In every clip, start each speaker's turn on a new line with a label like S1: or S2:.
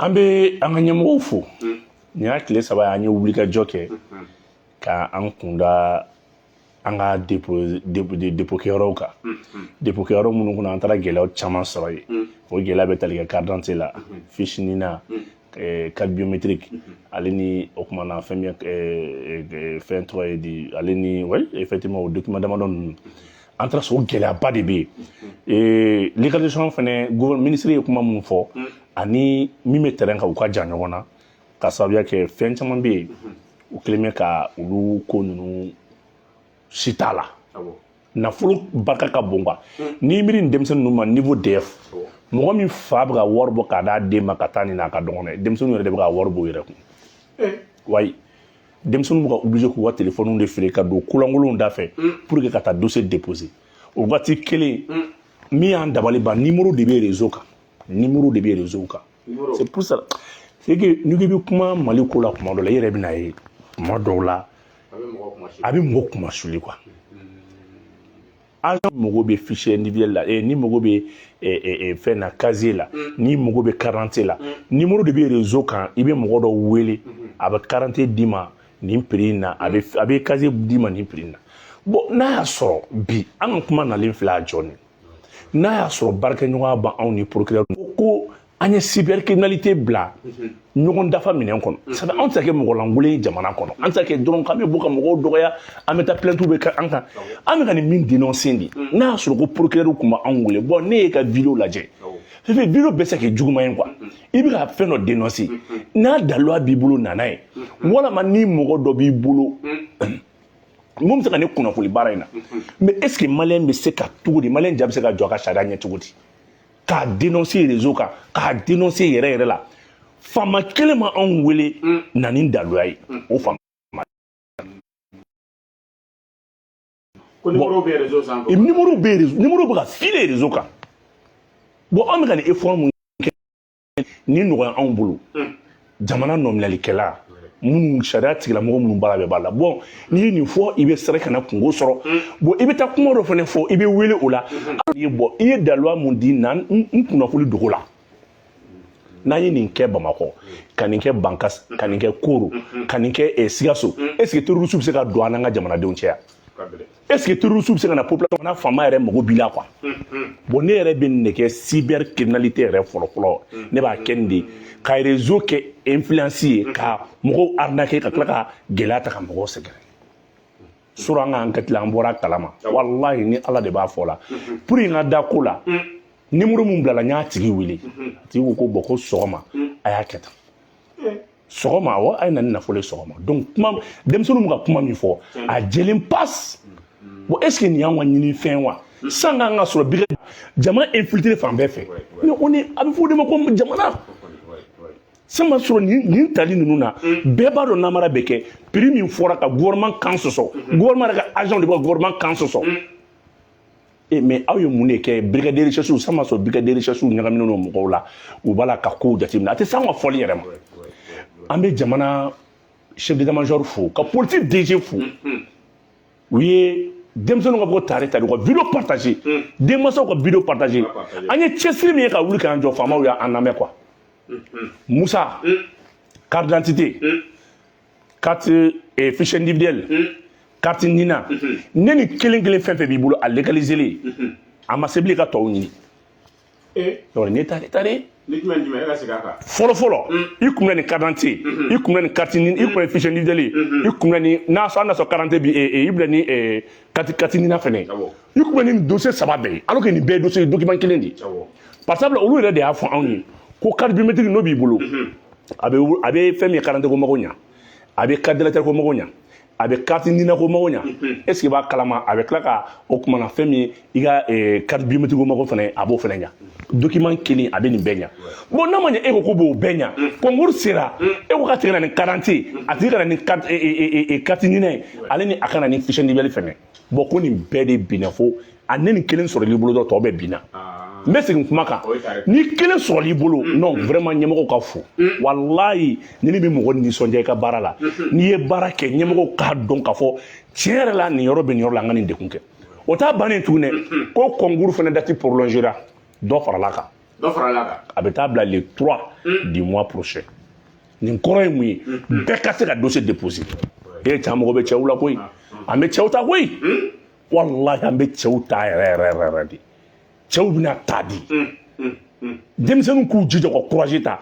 S1: An bɛ an ka ɲɛmɔgɔw fo. Nin y'a tile 3 ye, an ye wulikajɔ kɛ ka an kunda an ka dépôt kɛyɔrɔw kan, dépôt kɛyɔrɔ minnu kɔnɔ an taara gɛlɛyaw caman sɔrɔ yen. O gɛlɛya bɛ tali kɛ carte d'identité la, fiche NINA, carte biométrique, ale ni o kumana na fɛn min fɛn tɔgɔ ye di, ale ni, oui, effectivement, o document damadɔ ninnu, an taara sɔrɔ o gɛlɛyaba de bɛ yen. Légalisation fɛnɛ, ministre ye kuma minnu fɔ ani min bɛ terrain kan, u ka jan ɲɔgɔn na, ka sababuya kɛ fɛn caman bɛ yen, u kɛlen bɛ ka olu ko ninnu si t'a la. Nafolo barika ka bon quoi. N'i miiri nin denmisɛnnin ninnu ma, niveau DF, mɔgɔ min fa bɛ ka wari bɔ k'a d'a den ma ka taa nin na, a ka dɔgɔn dɛ. Denmisɛnninw yɛrɛ de bɛ ka wari bɔ u yɛrɛ kun. Wayi, denmisɛnninw bɛ ka obligé k'u ka téléphone de feere ka don kolankolonw da fɛ pour que ka taa dossier déposer. O waati kelen min y'an dabali ban, numéro de bɛ réseau kan, numéro de bɛ réseau kan. C'est pour ça, c'est que n'i ko i bɛ kuma Mali ko la, kuma dɔ la, i yɛrɛ bɛ n'a ye kuma dɔw la, a bɛ mɔgɔ kunmasuli quoi. Agent mago bɛ fichier individuel la, ni mago bɛ fɛn na, casier la, ni mago bɛ carte la, numéro de bɛ réseau kan. I bɛ mɔgɔ dɔ wele, a bɛ carte d'i ma nin prix in na, a bɛ casier d'i ma nin prix in na. Bon, n'a y'a sɔrɔ bi an ka kuma nalen filɛ a jɔ nin, n'a y'a sɔrɔ baarakɛɲɔgɔnya b'anw ni procureur ko, an ye cybercriminalité bila ɲɔgɔn dafa minɛn kɔnɔ, sabu anw tɛ se ka kɛ mɔgɔ lankolon ye jamana kɔnɔ. An tɛ se ka kɛ dɔrɔn k'an bɛ bɔ ka mɔgɔw dɔgɔya, an bɛ taa plainte bɛ kɛ an kan. An bɛ ka nin min dénoncer de, n'a y'a sɔrɔ ko procureur tun b'anw wele. Bon, ne ye ka vidéo lajɛ, fɛn vidéo bɛ se ka kɛ juguman ye quoi. I bɛ ka fɛn dɔ dénoncer, n'a daluya b'i bolo, nana ye, walama ni mɔgɔ dɔ b'i bolo mun bɛ se ka ne kunnafoni baara in na. Mais est ce que malien bɛ se ka cogo di, malien ja bɛ se ka jɔ a ka sariya ɲɛ cogo di k'a dénoncer réseau kan, k'a dénoncer yɛrɛ yɛrɛ la? Faama kelen ma anw wele na ni daluya ye o faama.
S2: Ko numéro bɛ réseau sanfɛ.
S1: Numéro bɛ réseau, numéro bɛ ka filer réseau kan. Bon, an bɛ ka nin effort mun kɛ nin nɔgɔya anw bolo, jamana nɔminɛlikɛla minnu, sariya tigilamɔgɔ minnu baara bɛɛ b'a la. Bon, n'i ye nin fɔ, i bɛ sira kana kungo sɔrɔ. Bon, i bɛ taa kuma dɔ fana fɔ, i bɛ wele o la. Bon, i ye daluya mun di na n kunnafoni dogo la? N'an ye nin kɛ Bamakɔ, ka nin kɛ Bankas, ka nin kɛ Koro, ka nin kɛ Sikaso, est ce que terroriste bɛ se ka don an n'an ka jamanadenw cɛ yan? Est ce que terroriste bɛ se ka na population n'a faama yɛrɛ mago b'i la quoi? Bon, ne yɛrɛ bɛ nin de kɛ, cybercriminalité yɛrɛ fɔlɔ fɔlɔ, ne b'a kɛ nin de ka réseau kɛ influence ye ka mɔgɔw arnaquer, ka tila ka gɛlɛya ta ka mɔgɔw sɛgɛrɛ. Sɔrɔ an ka enquête la, an bɔra a kalama, walahi, ni Ala de b'a fɔ la, pour n ka da ko la, numéro mun bilala, n y'a tigi wele, a tigi ko ko bon, ko sɔgɔma a y'a kɛ tan, sɔgɔma, awɔ, a ye na ni nafolo ye sɔgɔma. Donc kuma denmisɛnninw bɛ ka kuma min fɔ, a jɛlen passe. Bon, est ce que nin y'anw ka ɲini fɛn wa? San k'an ka sɔrɔ bi ka jama infiltré fan bɛɛ fɛ, mais on est, a bɛ fɔ o de ma ko jamana san ma sɔrɔ nin tali ninnu na. Bɛɛ b'a dɔn namara bɛ kɛ prix min fɔra ka gouvernement kan sɔsɔ, gouvernement yɛrɛ ka agent de bɛ ka gouvernement kan sɔsɔ. E, mais aw ye mun de kɛ? Brigade de recherche, san ma sɔrɔ brigade de recherche ɲagaminen don mɔgɔw la, u b'a la ka kow jateminɛ, a tɛ s'an ka fɔli yɛrɛ ma. An bɛ jamana chef d'état-major fo, ka politique DG fo. U ye denmisɛnninw ka bɔ tare tare, u ka vidéo partager, denmansaw ka vidéo partager. An ye cɛsiri min ye ka wuli k'an jɔ, faamaw y'an lamɛn quoi. Musa, carte d'identité, carte fiche individuelle, carte NINA, ne ni kelen kelen fɛn fɛn b'i bolo, a légaliser a ma se bilen ka tɔw ɲini. Yɔrɔ ne ta de.
S2: Ni jumɛn jumɛn, e ka segin a kan.
S1: Fɔlɔ fɔlɔ, i kun bɛ ni carte d'identité, i kun bɛ ni carte ni, i kun bɛ fiche individuelle, i kun bɛ ni n'a sɔrɔ, hali n'a sɔrɔ carte d'identité bi i bɛ ni carte NINA fɛnɛ, i kun bɛ ni dossier saba bɛɛ ye, alors que nin bɛɛ ye dossier document kelen de ye. Par exemple, olu yɛrɛ de y'a fɔ anw ye ko carte biométrique n'o b'i bolo, a bɛ fɛn min ye, carte ko mago ɲa, a bɛ carte d'électeur ko mago ɲa, a bɛ carte NINA ko mago ɲa. Est ce que i b'a kalama, a bɛ tila ka o kumana fɛn min ye, i ka carte biométrique ko mago fɛnɛ, a b'o fɛnɛ ɲa. Document kelen a bɛ nin bɛɛ ɲa. Bon, n'a ma ɲɛ, e ko ko b'o bɛɛ ɲa, concours sera, e ko k'a tigi ka na ni carte, a tigi ka na ni carte NINA ye, ale ni a ka na ni fiche individuelle fɛnɛ. Bon, ko nin bɛɛ de binna fo a ne nin kelen sɔrɔl'i bolo dɔrɔn, tɔ bɛɛ binna. N bɛ segin kuma kan, ni kelen sɔrɔl'i bolo, non, vraiment, ɲɛmɔgɔw ka fo. Walayi, ni ne bɛ mɔgɔ nisɔndiya i ka baara la, n'i ye baara kɛ, ɲɛmɔgɔw k'a dɔn k'a fɔ tiɲɛ yɛrɛ la, nin yɔrɔ bɛ nin yɔrɔ la, an ka nin dekun kɛ. O t'a bannen tuguni dɛ, ko concours fana date prolongera, dɔ farala kan.
S2: Dɔ farala kan.
S1: A bɛ taa bila le 3 du mois prochain. Nin kɔrɔ ye mun ye? Bɛɛ ka se ka dossier déposer. E cɛ, mɔgɔ bɛ cɛw la koyi. An bɛ cɛw ta koyi, walahi, an bɛ cɛw ta yɛrɛ yɛrɛ yɛrɛ yɛrɛ de. Cɛw bɛna ta di denmisɛnninw k'u jija ka courage ta.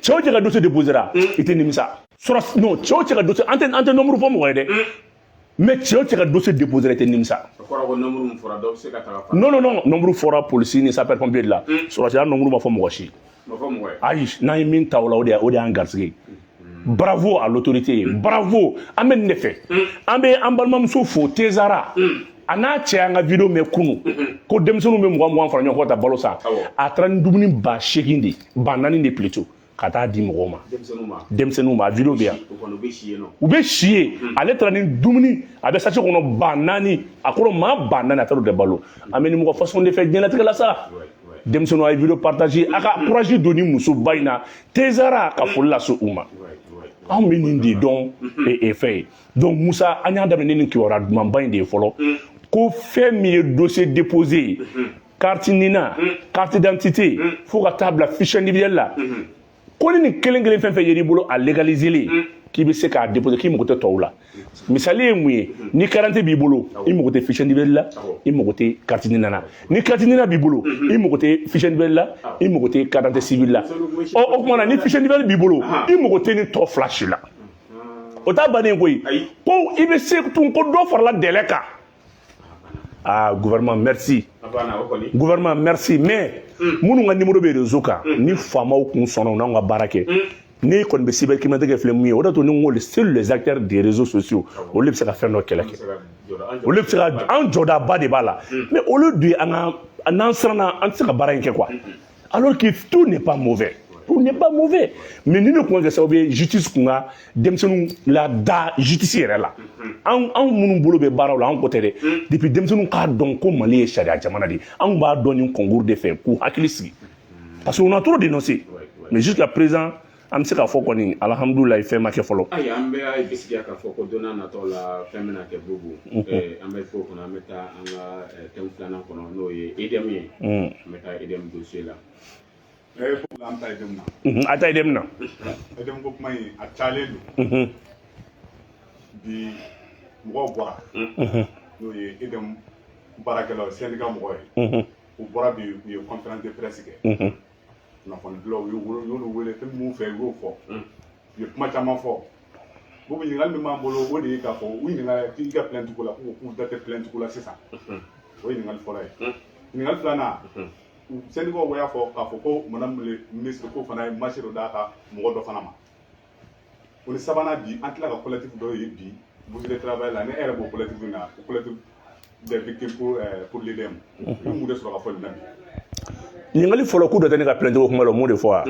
S1: Cɛw cɛ ka dossier déposer la, i tɛ nimisa sɔrɔ. Non, cɛw cɛ ka dossier, an tɛ nombre fɔ mɔgɔ ye dɛ, mais cɛw cɛ ka dossier déposer la, i tɛ nimisa.
S2: O kɔrɔ ko nombre min fɔra, dɔ bɛ se ka taga fara.
S1: Non, non, non, nombre fɔra polisi ni sapeur pompier de la. Sɔrɔsiya nombre ma fɔ mɔgɔ si.
S2: Ma fɔ mɔgɔ ye.
S1: Ayi, n'an ye min ta o la, o de y'an garisɛgɛ ye. Bravo à l'autorité, bravo. An bɛ nin de fɛ. An bɛ an balimamuso fo, Tezara, a n'a cɛ y'an ka vidéo mɛn kunu ko denmisɛnninw bɛ 20 20 fara ɲɔgɔn kan ka taa balo san. A taara ni dumuni 8000 de, 4000 de plutôt, ka taa di mɔgɔw ma.
S2: Denmisɛnninw ma.
S1: Denmisɛnninw ma. A vidéo bɛ yan.
S2: O kɔni, u bɛ si yen nɔ.
S1: U bɛ si yen. Ale taara ni dumuni, a bɛ sachet kɔnɔ, 4000, a kɔrɔ maa 4000, a taara o de balo. An bɛ nin mɔgɔ façon de fɛ diɲɛlatigɛ la sa. Denmisɛnninw, a ye vidéo partager, a ka courage don ni musoba in na, Tezara, ka foli lase u ma. Anw bɛ nin de dɔn e fɛ ye. Donc Musa, an y'a daminɛ ni nin kibaruya dumanba in de ye fɔlɔ, ko fɛn min ye dossier déposé ye, carte NINA, carte d'identité, fo ka taa bila fiche individuelle la, ko ni nin kelen kelen fɛn fɛn yer'i bolo, a légaliser k'i bɛ se k'a déposer, k'i mago tɛ tɔw la. Misali ye mun ye? Ni carte b'i bolo, i mago tɛ fiche individuelle la, i mago tɛ carte NINA na. Ni carte NINA b'i bolo, i mago tɛ fiche individuelle la, i mago tɛ carte d'identité civile la. Ɔ, o tuma na, ni fiche individuelle b'i bolo, i mago tɛ ni tɔ fila si la. O t'a bannen koyi. Ko i bɛ se tun ko dɔ farala délai kan. Ah, gouvernement, merci.
S2: A banna o kɔni.
S1: Gouvernement, merci. Mais minnu ka numéro bɛ réseau kan, ni faamaw kun sɔnna u n'anw ka baara kɛ, ne kɔni bɛ cybercriminalité kɛ filɛ mun ye, o de to ni n ko seuls les acteurs des réseaux sociaux, olu de bɛ se ka fɛn dɔ kɛlɛ kɛ. Olu bɛ se ka an jɔdaba de b'a la, mais olu de ye an ka n'an siranna, an tɛ se ka baara in kɛ quoi, alors que tout n'est pas mauvais, tout n'est pas mauvais. Mais ni ne kun ka kɛ sababu ye justice kun ka denmisɛnninw la da justice yɛrɛ la, an anw minnu bolo bɛ baaraw la, an ko tɛ dɛ. Depuis denmisɛnninw k'a dɔn ko Mali ye sariya jamana de ye, anw b'a dɔn nin concours de fɛ k'u hakili sigi, parce que on a trop dénoncé, mais jusqu'à présent, an bɛ se k'a fɔ kɔni, alhamdulilayi, fɛn ma kɛ fɔlɔ.
S2: Ayi, an bɛ bisigiya k'a fɔ ko don n'a nataw la, fɛn bɛna kɛ bubu. An bɛ to kɔnɔ, an bɛ taa an ka thème filanan kɔnɔ, n'o ye EDM ye. An bɛ taa EDM dossier la.
S3: An ta EDM na.
S1: A ta EDM na.
S3: EDM ko kuma in, a cayalen don bi. Mɔgɔw bɔra, n'o ye EDM baarakɛlaw, syndicat mɔgɔw ye, u bɔra bi, u ye conférence de presse kɛ. Kunnafonidilaw, u y'olu wele, fɛn min b'u fɛ, u y'o fɔ, u ye kuma caman fɔ. Bubu, ɲininkali min b'an bolo, o de ye k'a fɔ u ɲininka k'i ka plainte ko la, k'u k'u da tɛ plainte ko la sisan. O ye ɲininkali fɔlɔ ye. Ɲininkali filanan, syndicat y'a fɔ k'a fɔ ko madame le ministre ko fana ye marché dɔ d'a ka mɔgɔ dɔ fana ma. O ni sabanan, bi an tila ka collectif dɔ ye bi bourse de travail la, ni e yɛrɛ b'o collectif in na, o collectif des victimes pour l'EDM, i bɛ mun de sɔrɔ ka fɔ nin na bi?
S1: Ɲininkali fɔlɔ, k'u da tɛ ne ka plainte ko kuma la, o m'o de fɔ wa?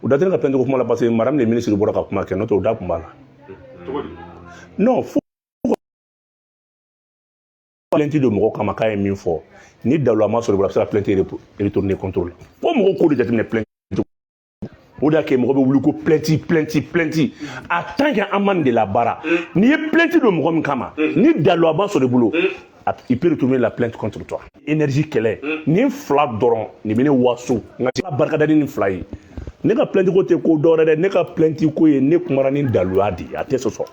S1: U da tɛ ne ka plainte ko kuma la parce que madame le ministre bɔra ka kuma kɛ, n'o tɛ u da kun b'a la.
S3: Cogo di?
S1: Non, fo plainte don mɔgɔ kama k'a ye min fɔ, ni daluya ma sɔrɔ i bolo, a bɛ se ka plainte retourner contre la. Fo mɔgɔw k'o de jateminɛ plainte. O de y'a kɛ mɔgɔ bɛ wuli ko plainte, plainte, plainte. A tant que an ma nin de la baara, n'i ye plainte don mɔgɔ min kama, ni daluya ma sɔrɔ i bolo, il peut retourner la plainte contre toi. Énergie kɛlɛ nin fila dɔrɔn nin bɛ ne waso, nka Ala barika da ni nin fila ye. Ne ka plainte ko tɛ ko dɔwɛrɛ dɛ, ne ka plainte ko ye ne kumara ni daluya de ye, a tɛ sɔsɔ.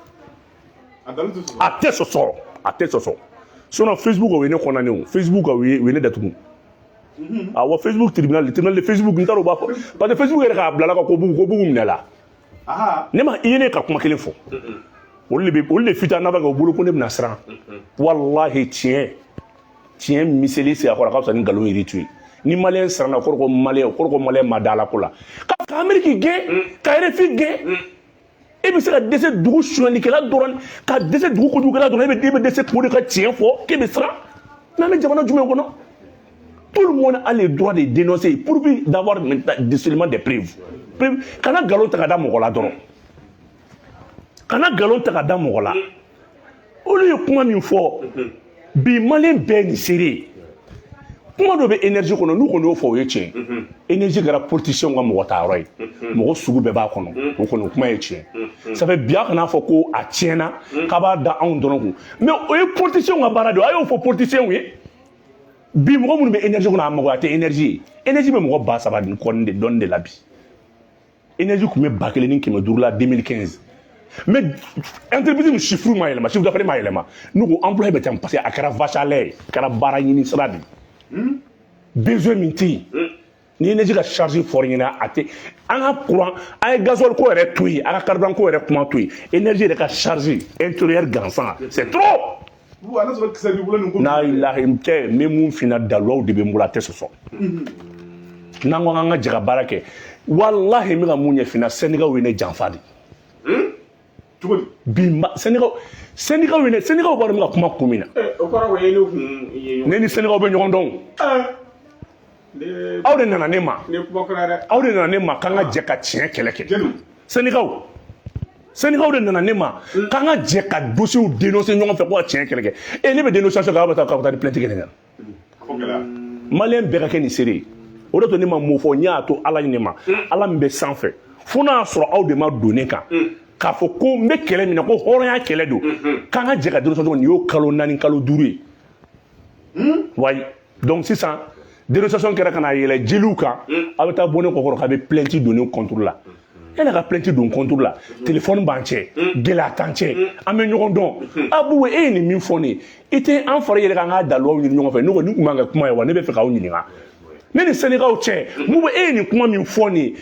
S3: A dalu tɛ sɔsɔ.
S1: A tɛ sɔsɔ, a tɛ sɔsɔ. Sinon Facebook, o ye ne condamné, o Facebook, o ye ne datugu. Awɔ, Facebook tribunal, tribunal de Facebook, n t'a dɔn u b'a fɔ, parce que Facebook yɛrɛ k'a bila la ka ko bugu minɛ la. Ne ma i ye ne ka kuma kelen fɔ, olu de bɛ olu de fita nafa kɛ u bolo ko ne bɛna siran. Walahi, tiɲɛ tiɲɛ miseli sigi a kɔrɔ, a ka fisa ni nkalon yiri tu ye. Ni maliyɛn siranna, o kɔrɔ ko maliyɛn, o kɔrɔ ko maliyɛn ma da ala ko la ka Amérique gɛn, ka RFI gɛn. E bɛ se ka dɛsɛ dugu sonyɛlikɛla dɔrɔn, ka dɛsɛ dugu kojugukɛla dɔrɔn, e bɛ dɛsɛ k'o de ka tiɲɛ fɔ k'e bɛ siran. N'an bɛ jamana jumɛn kɔnɔ? Tout le monde a le droit de dénoncer, pourvu d'avoir maintenant seulement des preuves. Preuve, kana nkalon ta ka da mɔgɔ la dɔrɔn, kana nkalon ta ka da mɔgɔ la. Olu ye kuma min fɔ bi, maliyɛn bɛɛ ye nin seere ye. Kuma dɔ bɛ énergie kɔnɔ, n'u kɔni y'o fɔ, o ye tiɲɛ. Énergie kɛra politicien ka mɔgɔ ta yɔrɔ ye, mɔgɔ sugu bɛɛ b'a kɔnɔ, o kɔni o kuma ye tiɲɛ. Ça fait bi a kana fɔ ko a tiɲɛna k'a b'a da anw dɔrɔn kun, mais o ye politicien ka baara de ye. A y'o fɔ politicien ye. Bi mɔgɔ minnu bɛ énergie kɔnɔ, a magoya tɛ énergie ye. Énergie bɛ mɔgɔ 3000 ni kɔni de dɔɔni de la bi. Énergie tun bɛ 1500 la 2015, mais entreprise min chiffre ma yɛlɛma, chiffre d'affaires ma yɛlɛma, n'u ko emploi bɛ taa, parce que a kɛra vache à lait ye, a kɛra baara ɲini sira de ye. Besoin min tɛ yen ni énergie ka charge fɔr'i ɲɛna, a tɛ an ka courant, an ye gasoil ko yɛrɛ to yen, an ka carburant ko yɛrɛ kuma to yen, énergie yɛrɛ ka charge intérieure gansan, c'est trop.
S3: Bubu, a n'a sɔrɔ kisɛ b'i bolo nin ko.
S1: N'a ilahi cɛ, n bɛ mun f'i ɲɛna, daluwaw de bɛ n bolo, a tɛ sɔsɔ. N'an ko k'an ka jɛ ka baara kɛ, walahi, n bɛ ka mun ɲɛf'i ɲɛna, syndicat ye ne janfa de.
S3: Cogo di?
S1: Bi ma syndicat ye ne, syndicat b'a dɔn n bɛ ka kuma kun min na.
S2: O kɔrɔ ko e n'u kun ye ɲɔgɔn.
S1: Ne ni syndicat bɛ ɲɔgɔn dɔn.
S2: Ne
S1: Aw de nana ne ma.
S2: Ne kuma kɔrɔ dɛ.
S1: Aw de nana ne ma k'an ka jɛ ka tiɲɛ kɛlɛ kɛ.
S3: Jɛnu.
S1: Syndicat de nana ne ma k'an ka jɛ ka dossiers dénoncer ɲɔgɔn fɛ, ko ka tiɲɛ kɛlɛ kɛ. E ne bɛ dénonciation kɛ, aw bɛ taa k'aw bɛ taa ni plainte kɛ ne kan.
S3: A ko gɛlɛya.
S1: Maliyɛn bɛɛ ka kɛ nin seere ye. O de to ne ma mun fɔ, n y'a to Ala ɲini ma, Ala min bɛ sanfɛ, fo n'a y'a sɔrɔ aw de ma don ne kan k'a fɔ ko n bɛ kɛlɛ min na, ko hɔrɔnya kɛlɛ don, k'an ka jɛ ka dénonciation. Nin y'o kalo 4, kalo 5 ye wayi. Donc sisan dénonciation kɛra ka na yɛlɛ jeliw kan, aw bɛ taa bɔ ne kɔkɔrɔ k'a bɛ plainte don ne contre la. E n'a ka plainte don contre la, téléphone b'an cɛ, gɛlɛya t'an cɛ, an bɛ ɲɔgɔn dɔn. A Bubu, e ye nin min fɔ ne ye, i tɛ an fara i yɛrɛ kan, an k'a daluwaw ɲini ɲɔgɔn fɛ. Ne ko nin tun man kɛ kuma ye wa? Ne bɛ fɛ k'aw ɲininka, ne ni syndicat cɛ. Bubu, e ye nin kuma min fɔ nin ye,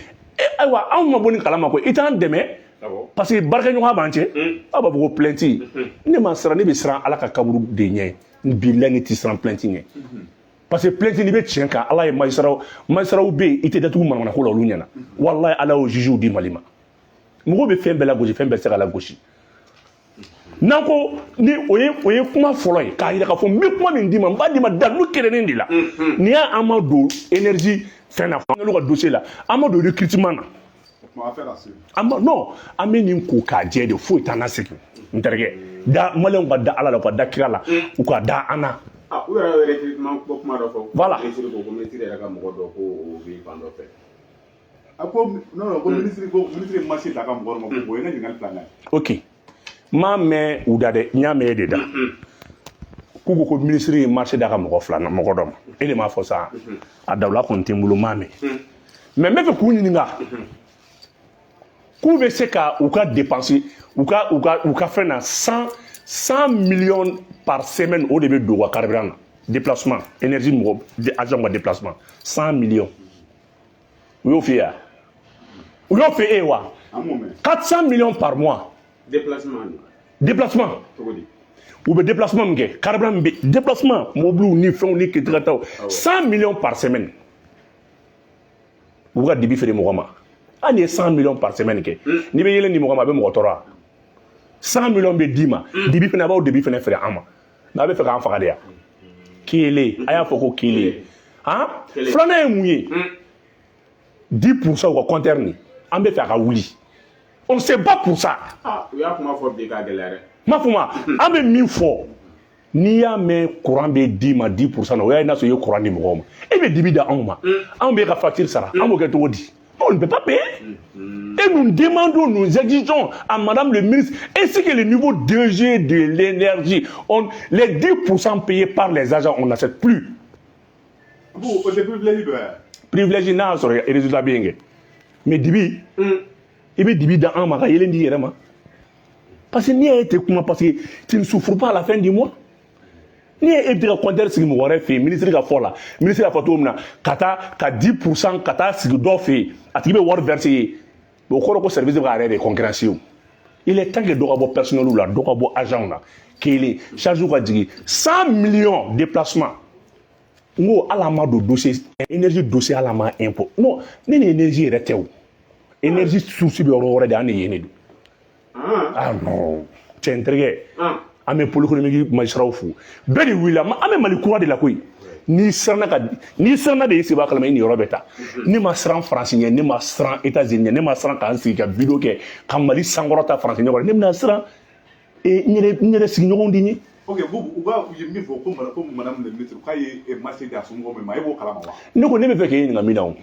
S1: ayiwa, anw ma bɔ nin kalama koyi, i t'an dɛmɛ parce que baarakɛɲɔgɔnya b'an cɛ. Aw b'a fɔ ko plainte, ne ma siran, ne bɛ siran Ala ka kaburu de ɲɛ. Bilahi, ne tɛ siran plainte ɲɛ, parce que plainte, n'i bɛ tiɲɛ kan, Ala ye magistrat bɛ yen, i tɛ datugu manamanako la olu ɲɛna. Walahi, Ala y'o juge di Mali ma. Mɔgɔw bɛ fɛn bɛɛ lagosi, fɛn bɛɛ tɛ se ka lagosi. N'an ko ni o ye kuma fɔlɔ ye k'a yira k'a fɔ n bɛ kuma min d'i ma, n b'a d'i ma dalilu kerennen de la. N'i y'a an ma don énergie fɛn na, n'olu ka dossier la, an ma don recrutement na.
S3: O kuma, affaire à suivre.
S1: An ma, non, an bɛ nin ko k'a jɛ de, foyi t'an na segin. N terikɛ, da Maliyɛnw ka da Ala la, u ka da kira la, u ka da an na.
S2: Ah, u yɛrɛ ye recrutement ko kuma dɔ fɔ.
S1: Voilà.
S2: Ministre ko ministre yɛrɛ ka mɔgɔ dɔ ko o bɛ fan dɔ fɛ.
S3: A ko non non, ko ministre ye marché d'a ka mɔgɔ dɔ ma ko o ye ne ɲininkali filanan ye.
S1: Ok, n m'a mɛn u da dɛ, n y'a mɛn e de da k'u ko ministre ye marché d'a ka mɔgɔ fila na, mɔgɔ dɔ ma. E de m'a fɔ sa, a dawula kɔni tɛ n bolo, n m'a mɛn, mais n bɛ fɛ k'u ɲininka k'u bɛ se ka u ka dépense, u ka fɛn na, 100 millions par semaine, o de bɛ don u ka carburant na, déplacement, énergie, mɔgɔ agent ka déplacement, 100 millions. U y'o f'i ye wa? U y'o f'i e ye wa?
S3: An m'o mɛn.
S1: 400 millions par mois.
S2: Déplacement de.
S1: Déplacement.
S2: Cogo di?
S1: U bɛ déplacement min kɛ, carburant min bɛ déplacement, mobiliw ni fɛnw ni ketigataw, 100 millions par semaine. U bɛ ka dibi feere mɔgɔ ma. Hali n'i ye 100 millions par semaine kɛ, n'i bɛ yelen di mɔgɔ ma, a bɛ mɔgɔ tɔɔrɔ wa? 100 millions bɛ d'i ma, dibi fana, a b'aw dibi fana feere an ma, mais a bɛ fɛ k'an faga de ya. Kelen, a y'a fɔ ko kelen han. Filanan ye mun ye? 10 % u ka compteur nin, an bɛ fɛ a ka wuli, on se bat pour ça.
S2: Ah, u y'a kuma fɔ bi k'a gɛlɛya dɛ.
S1: N m'a fɔ ma, an bɛ min fɔ, n'i y'a mɛn courant bɛ d'i ma 10 % na, o y'a ye n'a sɔrɔ i ye courant di mɔgɔw ma, e bɛ dibi da anw ma, anw b'e ka facture sara, an b'o kɛ cogo di? On ne peut pas payer. Et nous demandons, nous exigeons à madame le ministre, ainsi que le nouveau DG de l'énergie, les 10 % payés par les agents, on n'accepte plus.
S3: Bon, o tɛ privilège dɔ ye.
S1: Privilège, n'a y'a sɔrɔ résultat bɛ yen kɛ. Mais dibi, i bɛ dibi da an ma ka yelen di i yɛrɛ ma. Parce que n'i y'a ye tɛ kuma, parce que tu ne souffres pas à la fin du mois. N'i ye e bɛ ka compteur sigi mɔgɔ wɛrɛ fɛ yen, ministre ka fɔ la, ministre y'a fɔ cogo min na, ka taa ka 10 % ka taa sigi dɔ fɛ yen, a tigi bɛ wari verser ye. O kɔrɔ ko service bɛ k'a yɛrɛ de concurrencer o. Il est temps que dɔ ka bɔ personnel la, dɔ ka bɔ agent na. Kelen, charge ka jigin, 100 millions déplacement. N ko hali an ma don dossier énergie, dossier hali an ma impôt. Non, ne ni énergie yɛrɛ tɛ o. Énergie source bɛ yɔrɔ wɛrɛ de, an de yen de don. Ah non, cɛ, n terikɛ, an bɛ pôle économique magistrat fo, bɛɛ de wulila. An bɛ Mali kura de la koyi. N'i siranna ka, n'i siranna de, i sigi b'a kalama, i niyɔrɔ bɛ ta. Ne ma siran Faransi ɲɛ, ne ma siran États-Unis ɲɛ, ne ma siran k'an sigi ka vidéo kɛ ka Mali sankɔrɔta Faransi ɲɛkɔrɔ. Ne bɛna siran n yɛrɛ sigiɲɔgɔnw de ɲɛ.
S3: Ok, Bubu, u ka u ye min fɔ ko madame le ministre k'a ye marché di a somɔgɔw min ma, e b'o kalama wa?
S1: Ne ko ne bɛ fɛ k'e ɲininka min na o,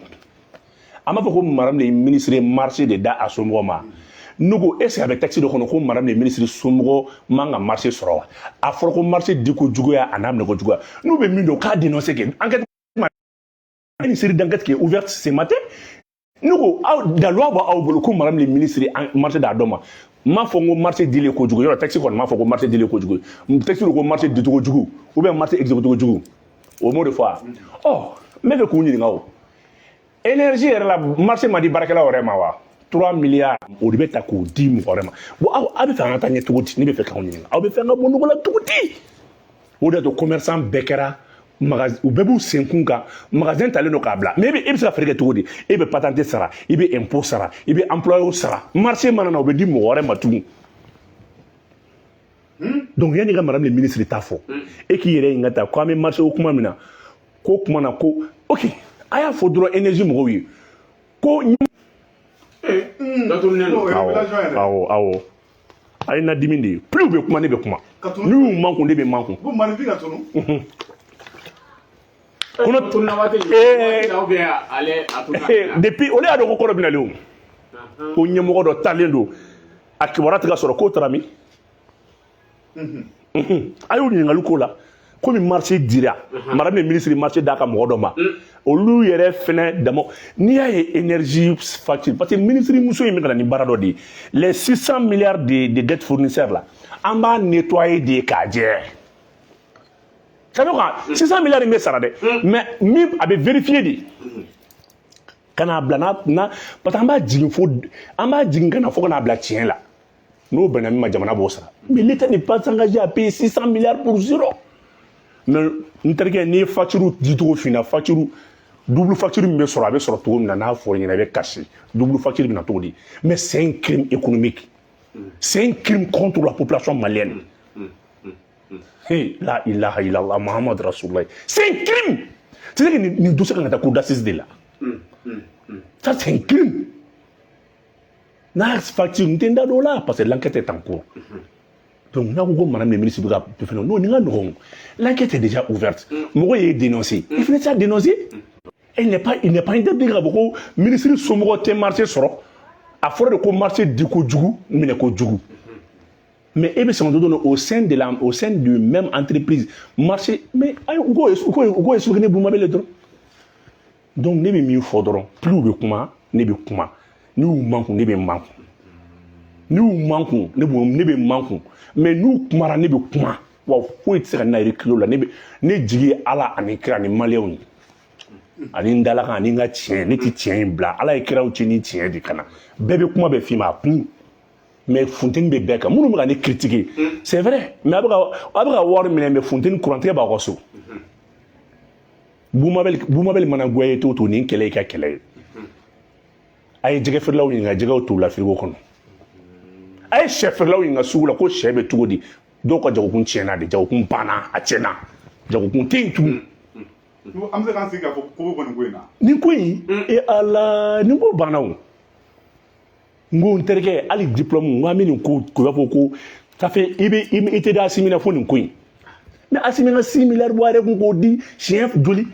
S1: a m'a fɔ ko madame le ministre ye marché de da a somɔgɔw ma. Ne ko, est ce que a bɛ texte dɔ kɔnɔ ko madame le ministre somɔgɔ man ka marché sɔrɔ wa? A fɔra ko marché di ko juguya a n'a minɛ ko juguya. N'u bɛ min dɔn, k'a dénoncer kɛ enquête, une série d'enquêtes qui est ouverte ce matin. Ne ko, aw daluwa b'aw bolo ko madame le ministre marché d'a dɔ ma. N m'a fɔ n ko marché dilen kojugu yɔrɔ, texte kɔni m'a fɔ ko marché dilen kojugu. Texte ko marché dicogo jugu ou bien marché exécuté jugu, o m'o de fɔ wa? Ɔ, n bɛ fɛ k'u ɲininka, o énergie yɛrɛ la, marché ma di baarakɛlaw yɛrɛ ma wa? 3 milliards, o de bɛ ta k'o di mɔgɔ wɛrɛ ma. Bon, aw bɛ fɛ an ka taa ɲɛ cogo di? Ne bɛ fɛ k'aw ɲininka, aw bɛ fɛ an ka bɔ nɔgɔ la cogo di? O de y'a to commerçant bɛɛ kɛra magasin, u bɛɛ b'u senkun kan, magasin talen don k'a bila. Mais e bɛ se ka feere kɛ cogo di? E bɛ patente sara, i bɛ impôt sara, i bɛ employé sara. Marché mana na, o bɛ di mɔgɔ wɛrɛ ma tugun. Donc yanni ka madame le ministre ta fɔ, e k'i yɛrɛ ɲininka ta ko an bɛ marché o kuma min na, ko kuma na ko ok, a y'a fɔ dɔrɔn énergie mɔgɔw ye ko.
S2: Dɔ tununnen don.
S1: Awɔ awɔ, a ye na dimi de ye. Plus u bɛ kuma, ne bɛ kuma. N'u y'u mankun, ne bɛ mankun.
S3: Ko maninfin ka tunu.
S1: Kɔnɔ
S2: tununa waati waati la ou bien ale a tununa?
S1: Depuis olu y'a dɔn ko kɔrɔ bɛ nalen, o ko ɲɛmɔgɔ dɔ talen don, a kibaruya tɛ ka sɔrɔ, k'o taara min? A y'o ɲininkali ko la, komi marché dira madame le ministre marché d'a ka mɔgɔ dɔ ma, olu yɛrɛ fɛnɛ dama. N'i y'a ye énergie facture, parce que ministre muso in bɛ ka na ni baara dɔ de ye, les 600 milliards de dettes fournisseurs là, an b'a nettoyer de k'a jɛ. Ça veut quoi? 600 milliards in bɛ sara dɛ, mais min a bɛ vérifier de ka n'a bila na, parce que an b'a jigin fo, an b'a jigin ka na fo ka n'a bila tiɲɛ la. N'o bɛnna min ma, jamana b'o sara. Mais l'État n'est pas engagé à payer 600 milliards pour zéro. Mais n terikɛ, n'i ye facture dicogo f'i ɲɛna, facture double facture min bɛ sɔrɔ, a bɛ sɔrɔ cogo min na, n'a fɔra ɲɛna, i bɛ kasi. Double facture bɛ na cogo di? Mais c'est un crime économique, c'est un crime contre la population malienne. Hey, la ilaha illallah Muhammad Rasulullah, c'est un crime. Tu sais que nin dossier kan ka taa cour d'assises de la. Ça, c'est un crime. N'a facture, n tɛ n da don o la parce que l'enquête est en cours. Donc n'a ko ko madame le ministre bɛ ka fɛn, non, nin ka nɔgɔn, l'enquête est déjà ouverte. Mɔgɔ ye dénoncé, il fana tɛ se ka dénoncer. Il n'est pas interdit k'a fɔ ko ministre somɔgɔ tɛ marché sɔrɔ. A fɔra de ko marché di kojugu, minɛ kojugu. Mais e bɛ sɔn dɔ au sein du même entreprise marché, mais ayi, u k'o expliquer ne Bumabel dɔrɔn. Donc ne bɛ min fɔ dɔrɔn, plus u bɛ kuma, ne bɛ kuma. N'u y'u mankun, ne bɛ mankun. N'u y'u mankun, ne bɛ mankun. Mais n'u kumara, ne bɛ kuma. Wa foyi tɛ se ka ne reculer o la. Ne bɛ ne jigi ye Ala ani kira ani maliyɛnw ye ani n dalakan ani n ka tiɲɛ. Ne tɛ tiɲɛ in bila. Ala ye kiraw ci ni tiɲɛ de ka na. Bɛɛ bɛ kuma bɛɛ f'i ma a kun, mais funteni bɛ bɛɛ kan. Minnu bɛ ka ne critiquer, c'est vrai, mais a bɛ ka wari minɛ, mais funteni kurantigɛ b'aw ka so. Bumabel mana goya ye cogo o cogo, nin kɛlɛ y'i ka kɛlɛ ye. A ye jɛgɛ feerelaw ɲininka, jɛgɛw t'u la frigo kɔnɔ. A ye sɛ feerelaw ɲininka sugu la ko sɛ bɛ cogo di. Dɔw ka jagokun tiɲɛna de, jagokun banna, a tiɲɛna, jagokun tɛ yen tugun.
S3: An bɛ se k'an sigi k'a fɔ ko bɛ nin ko in na.
S1: Nin ko in, e Ala, nin ko banna o. N ko n terikɛ, hali diplôme, n ko an bɛ nin ko ko b'a fɔ ko ça fait i bɛ i tɛ da Asimi na fo nin ko in. Mais Asimi ka 6 milliards bɔ a yɛrɛ kun k'o di siɲɛ joli?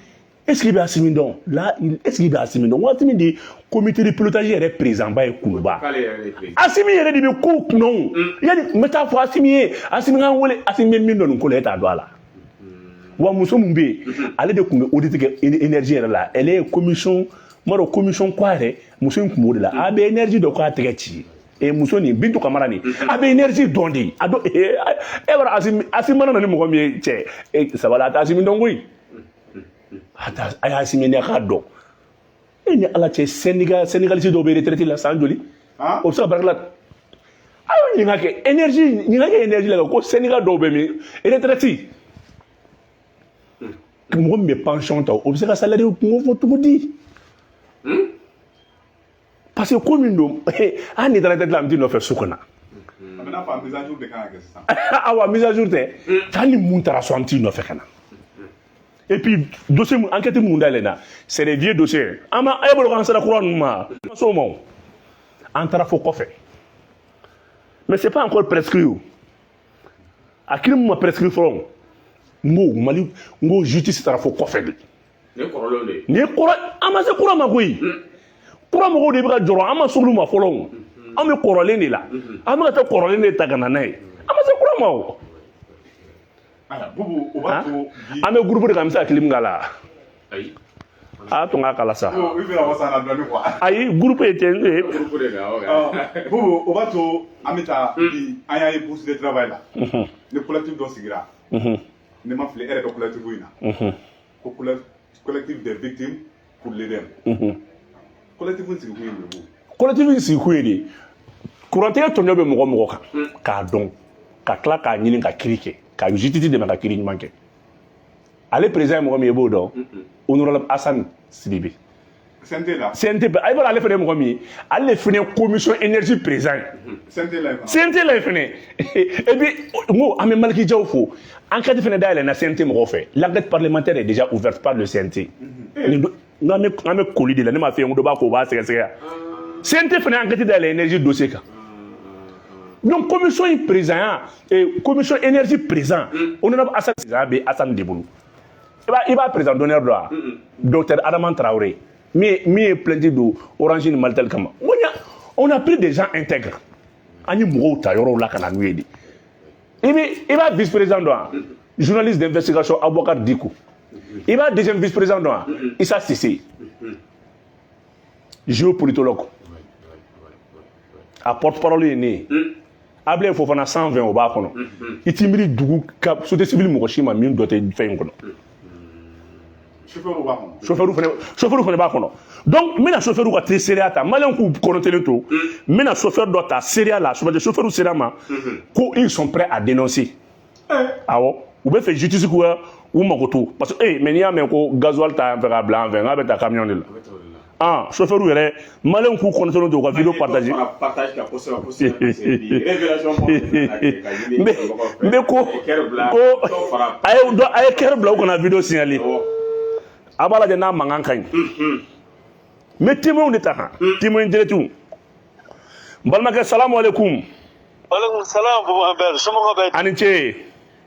S1: Est ce que i bɛ Asimi dɔn là? Est ce que i bɛ Asimi dɔn? N ko Asimi de ye comité de pilotage yɛrɛ président ba ye Kuluba.
S2: K'ale yɛrɛ de ye président.
S1: Asimi yɛrɛ de bɛ kow kunna o. Yanni n bɛ taa fɔ Asimi ye, Asimi k'an wele, Asimi bɛ min dɔn nin ko la, e t'a dɔn a la. Wa muso min bɛ yen, ale de tun bɛ audit kɛ énergie yɛrɛ la. Elle est commission, n b'a dɔn commission quoi yɛrɛ, muso in tun b'o de la. A bɛ énergie dɔn k'a tɛgɛ ci. E muso nin, Bintu Kamara nin, a bɛ énergie dɔn de. A dɔn e b'a dɔn Asimi, Asimi mana na ni mɔgɔ min ye cɛ, e sabali, a tɛ Asimi dɔn koyi. A t'a, a y'a Asimi ne k'a dɔn. E ni Ala cɛ, syndicat syndicaliste dɔw bɛ retraite la san joli? O bɛ se ka baara la. A y'o ɲininka kɛ énergie, ɲininka kɛ énergie la ko syndicat dɔw bɛ min retraite, mɔgɔ min bɛ pension ta, o bɛ se ka salaire kungo fɔ cogo di? Parce que ko min don, hali n'i taara retraite la, an bɛ t'i nɔfɛ so kɔnɔ.
S3: A bɛ n'a fɔ a mise à jour de kan ka kɛ sisan.
S1: Awa, mise à jour tɛ, hali ni mun taara so, an t'i nɔfɛ ka na. Et puis dossier mun, enquête mun dayɛlɛ na, c'est des vieux dossiers. An ma a ye bolo k'an sera kura ninnu ma, an s'o ma o. An taara fo kɔfɛ, mais c'est pas encore prescrit o. A crime ma prescrit fɔlɔ o. N ko Mali, n ko justice taara fo kɔfɛ de.
S2: Nin ye kɔrɔlenw de ye.
S1: Nin ye kura, an ma se kura ma koyi. Kura mɔgɔw de bɛ ka jɔrɔ, an ma s'olu ma fɔlɔ o. Anw bɛ kɔrɔlen de la, an bɛ ka taa kɔrɔlen de ta ka na n'a ye, an ma se kura ma o.
S3: Bubu, o b'a to bi
S1: An bɛ groupe de kan, an bɛ se ka clip k'a la.
S2: Ayi.
S1: A tun ka kala sa.
S3: I bɛna wasa na dɔɔni quoi.
S1: Ayi, groupe ye tɛ.
S2: Groupe de la, ok.
S3: Bubu, o b'a to an bɛ taa bi, an y'a ye bourse de travail la, ni collectif dɔ sigira, ne ma fili, e yɛrɛ bɛ collectif in na, ko collectif des victimes pour l'EDM. Collectif in sigi kun ye mun ye, Bubu?
S1: Collectif in sigi kun ye de kurantigɛ tɔɲɔ bɛ mɔgɔ mɔgɔ kan k'a dɔn, ka tila k'a ɲini ka kiiri kɛ, ka justice dɛmɛ ka kiiri ɲuman kɛ. Ale président ye mɔgɔ min ye, i b'o dɔn, honorable Assane Sidibé.
S3: CNT la.
S1: CNT, a b'a dɔn ale fana ye mɔgɔ min ye, ale de fana ye commission énergie président ye.
S3: CNT la yen fana.
S1: CNT la yen fana. Et puis n ko an bɛ Maliki Jaw fo, enquête fana dayɛlɛnna CNT mɔgɔw fɛ. L'enquête parlementaire est déjà ouverte par le CNT. Nin do n an bɛ koli de la, ne m'a f'i ye n ko dɔ b'a ko o b'a sɛgɛsɛgɛ. CNT fana ye enquête dayɛlɛ énergie dossier kan. Donc commission in président ya, commission énergie président, honorable Assane président bɛ Assane de bolo. I b'a président d'honneur dɔn wa? Docteur Adama Traoré, min ye plainte don Orange ni Malitel kama. N ko on a pris des gens intègres, an ye mɔgɔw ta yɔrɔw la ka na n'u ye de. I b'a vice président dɔn wa? Journaliste d'investigation Aboubacar Diko. I b'a deuxième vice président dɔn wa? Issa Cissé, géopolitologue. A porte parole ye ne ye. Ablaye Fofana 120, o b'a kɔnɔ. I t'i miiri dugu ka société civile mɔgɔ si ma min dɔ tɛ fɛn in kɔnɔ.
S3: Chauffeur b'a kɔnɔ.
S1: Chauffeur fana b'a kɔnɔ. Donc n bɛna chauffeur ka te seereya ta, maliyɛn k'u kɔnɔtelen to. N bɛna chauffeur dɔ ta seereya la, chauffeur sera ma ko ils sont prêts à dénoncer. Awɔ, u bɛ fɛ justice k'u u mago to, parce que mais n'i y'a mɛn ko gasoil ta yan fɛ k'a bila an fɛ, n k'a bɛ taa camion de la. Ah, chauffeur yɛrɛ, maliyɛn k'u kɔnɔtelen to, u ka vidéo partager.
S2: Partage ka kosɛbɛ kosɛbɛ, parce que bi révélation kɔnɔ ka ɲini
S1: N bɛ
S2: mɔgɔw fɛ.
S1: N bɛ ko
S2: Cœur bila,
S1: ko
S2: dɔ fara.
S1: A ye dɔ, a ye cœur bila, u kana vidéo signaler. A b'a lajɛ n'a mankan ka ɲi. N bɛ témoin de ta kan, témoin direct. N balimakɛ, salamu aleykum.
S4: Walekum salam, Bubu Abel, somɔgɔw bɛ?
S1: Ani ce.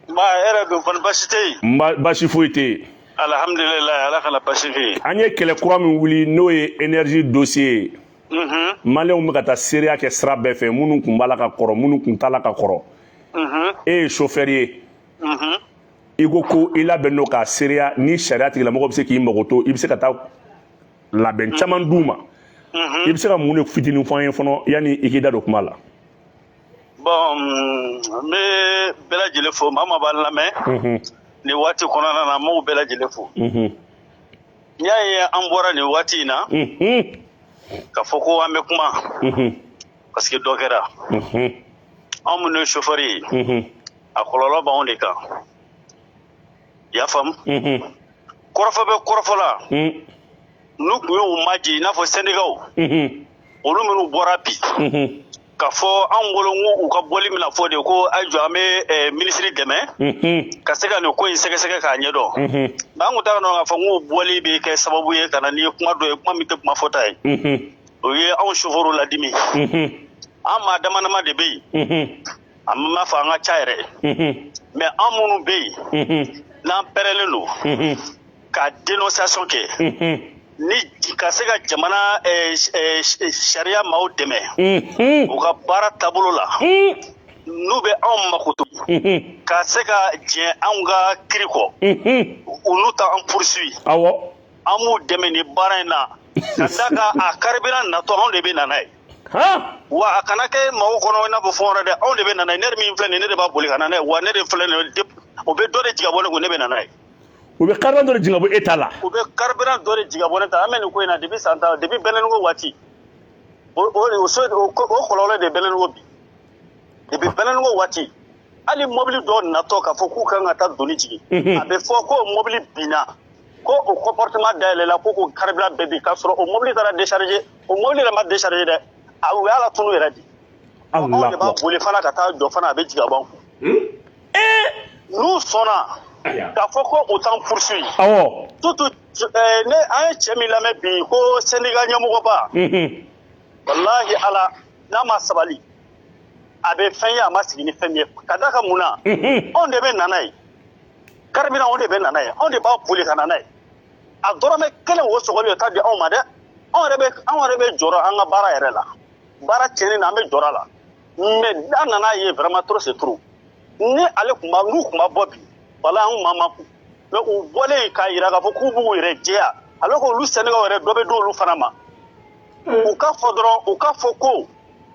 S4: Ba hɛrɛ don kɔni, basi tɛ yen?
S1: N ba, basi foyi tɛ yen.
S4: Alhamdulilayi, Ala kana basi kɛ yen.
S1: An ye kɛlɛ kura min wuli, n'o ye énergie dossier ye, maliyɛnw bɛ ka taa seereya kɛ sira bɛɛ fɛ, minnu kun b'a la ka kɔrɔ, minnu kun t'a la ka kɔrɔ. E ye chauffeur ye. I ko ko i labɛn don k'a seereya ni sariya tigilamɔgɔ bɛ se k'i mago to, i bɛ se ka taa labɛn caman d'u ma. I bɛ se ka mun de fitinin fɔ an ye fɔlɔ yanni i k'i da don kuma la?
S4: Bon, n bɛ bɛɛ lajɛlen fo, maa maa b'an lamɛn nin waati kɔnɔna na, n b'u bɛɛ lajɛlen fo. N'i y'a ye an bɔra nin waati in na k'a fɔ ko an bɛ kuma, parce que dɔ kɛra. Anw minnu ye chauffeur ye, a kɔlɔlɔ b'anw de kan. I y'a faamu? Kɔrɔfɔ bɛ kɔrɔfɔ la. N'u tun y'u maji, i n'a fɔ syndicat olu minnu bɔra bi k'a fɔ anw bolo, n ko u ka bɔli bɛna fɔ de ko a jɔ, an bɛ minisiri dɛmɛ ka se ka nin ko in sɛgɛsɛgɛ k'a ɲɛdɔn. Nka an kun t'a dɔn k'a fɔ n ko bɔli bɛ kɛ sababu ye ka na ni kuma dɔ ye, kuma min tɛ kuma fɔta ye. O ye anw chauffeur ladimi. An maa dama dama de bɛ yen, an m'a fɔ an ka ca yɛrɛ, mais an minnu bɛ yen n'an pɛrɛlen don ka dénonciation kɛ ni ka se ka jamana sariya maaw dɛmɛ u ka baara taabolo la, n'u bɛ anw makoto ka se ka jɛ anw ka kiri kɔ, u n'u ta an poursuit, an b'u dɛmɛ ni baara in na, ka da kan a carburant natɔ, anw de bɛ na n'a ye. Wa a kana kɛ maaw kɔnɔ i n'a fɔ fɛn wɛrɛ dɛ, anw de bɛ na n'a ye. Ne min filɛ nin ye, ne de b'a boli ka na n'a ye. Wa ne de filɛ nin ye, o bɛ dɔ de jigin ka bɔ ne kun, ne bɛ na n'a ye.
S1: U bɛ carburant dɔ de jigin ka bɔ e ta la.
S4: U bɛ carburant dɔ de jigin ka bɔ ne ta. An bɛ nin ko in na depuis san 10, depuis Bɛlɛnugu waati. O o o so o o kɔlɔlɔ de Bɛlɛnugu bi. Depuis Bɛlɛnugu waati, hali mobili dɔw natɔ k'a fɔ k'u kan ka taa doni jigin, a bɛ fɔ ko mobili binna, ko o compartiment dayɛlɛla, ko k'o carburant bɛɛ bin, k'a sɔrɔ o mobili taara décharger, o mobili yɛrɛ ma décharger dɛ, a u y'a latunu yɛrɛ de. Anw de b'a boli fana ka taa jɔ fana, a bɛ jigin ka bɔ an kun. N'u sɔnna k'a fɔ ko u t'an poursuit, surtout ne an ye cɛ min lamɛn bi ko syndicat ɲɛmɔgɔba, walahi Ala, n'a ma sabali, a bɛ fɛn ye, a ma sigi ni fɛn min ye. Ka d'a kan mun na? Anw de bɛ na n'a ye carburant, anw de bɛ na n'a ye, anw de b'a boli ka na n'a ye. A dɔrɔmɛ kelen o sɔgɔli o t'a di anw ma dɛ. Anw yɛrɛ bɛ jɔrɔ an ka baara yɛrɛ la. Baara tiɲɛni na, an bɛ jɔrɔ a la, mais an nana ye vraiment, trop c'est trop. Ni ale tun b'a, n'u tun ma bɔ bi, wala an kun ma makun. Mais u bɔlen k'a yira k'a fɔ k'u b'u yɛrɛ jɛya, alors que olu syndicat yɛrɛ, dɔ bɛ d'olu fana ma. U ka fɔ dɔrɔn, u ka fɔ ko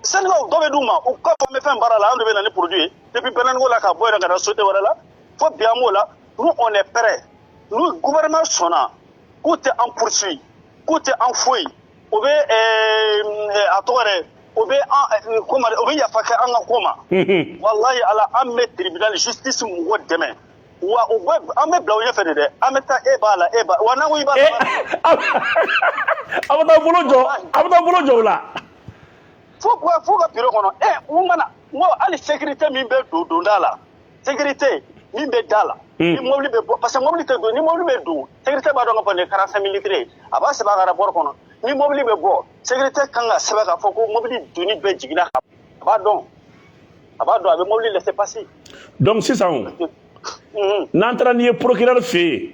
S4: syndicat dɔ bɛ d'u ma. U ka fɔ an bɛ fɛn baara la, an de bɛ na ni produit ye depuis Bɛnɛniko la, ka bɔ yɛrɛ ka taa société wɛrɛ la, fo bi an b'o la. Nous, on est prêt. Nous, gouvernement sɔnna k'u tɛ an poursuit, k'u tɛ an foyi, o bɛ a tɔgɔ yɛrɛ, o bɛ an comment, o bɛ yafa kɛ an ka ko ma. Walahi ala, an bɛ tribunal justice mɔgɔ dɛmɛ wa, u bɛ an bɛ bila u ɲɛfɛ de dɛ. An bɛ taa, e b'a la, e b'a wa, n'an ko i b'a la.
S1: A bɛ taa bolo jɔ, a bɛ taa bolo jɔ o la.
S4: Fo ka bureau kɔnɔ, u mana n ko hali sécurité min bɛ don donda la, sécurité min bɛ da la, ni mobili bɛ bɔ, parce que mobili tɛ don, ni mobili bɛ don, sécurité b'a dɔn k'a fɔ nin ye 45 000 litres ye, a b'a sɛbɛn a ka rapport kɔnɔ. Ni mobili bɛ bɔ, sécurité kan ka sɛbɛn k'a fɔ ko mobili donni bɛɛ jiginna. A b'a dɔn, a b'a dɔn, a bɛ mobili laisser passer.
S1: Donc sisan, n'an taara n'i ye procureur fɛ yen,